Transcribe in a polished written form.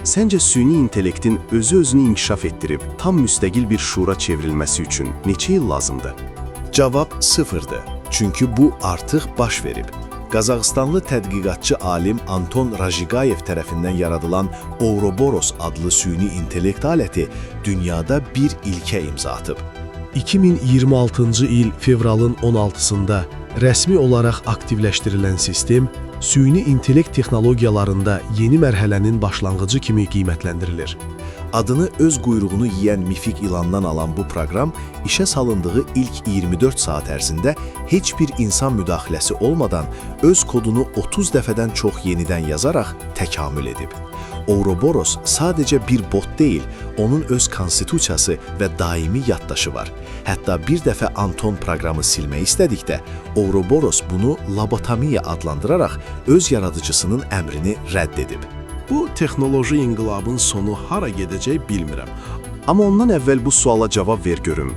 Səncə süni intellektin özü-özünü inkişaf etdirib tam müstəqil bir şuura çevrilməsi üçün neçə il lazımdır? Cavab sıfırdır. Çünki bu artıq baş verib. Qazaxıstanlı tədqiqatçı alim Anton Rajigayev tərəfindən yaradılan Ouroboros adlı süni intellekt aləti dünyada bir ilkə imza atıb. 2026-cı il fevralın 16-sında rəsmi olaraq aktivləşdirilən sistem süni intellekt texnologiyalarında yeni mərhələnin başlanğıcı kimi qiymətləndirilir. Adını öz quyruğunu yeyən mifik ilandan alan bu proqram işə salındığı ilk 24 saat ərzində heç bir insan müdaxiləsi olmadan öz kodunu 30 dəfədən çox yenidən yazaraq təkamül edib. Ouroboros sadəcə bir bot deyil, onun öz konstitusiyası və daimi yaddaşı var. Hətta bir dəfə Anton proqramı silmək istədikdə Ouroboros bunu lobotomiya adlandıraraq öz yaradıcısının əmrini rədd edib. Bu texnoloji inqilabın sonu hara gedəcək bilmirəm. Amma ondan əvvəl bu suala cavab ver görüm.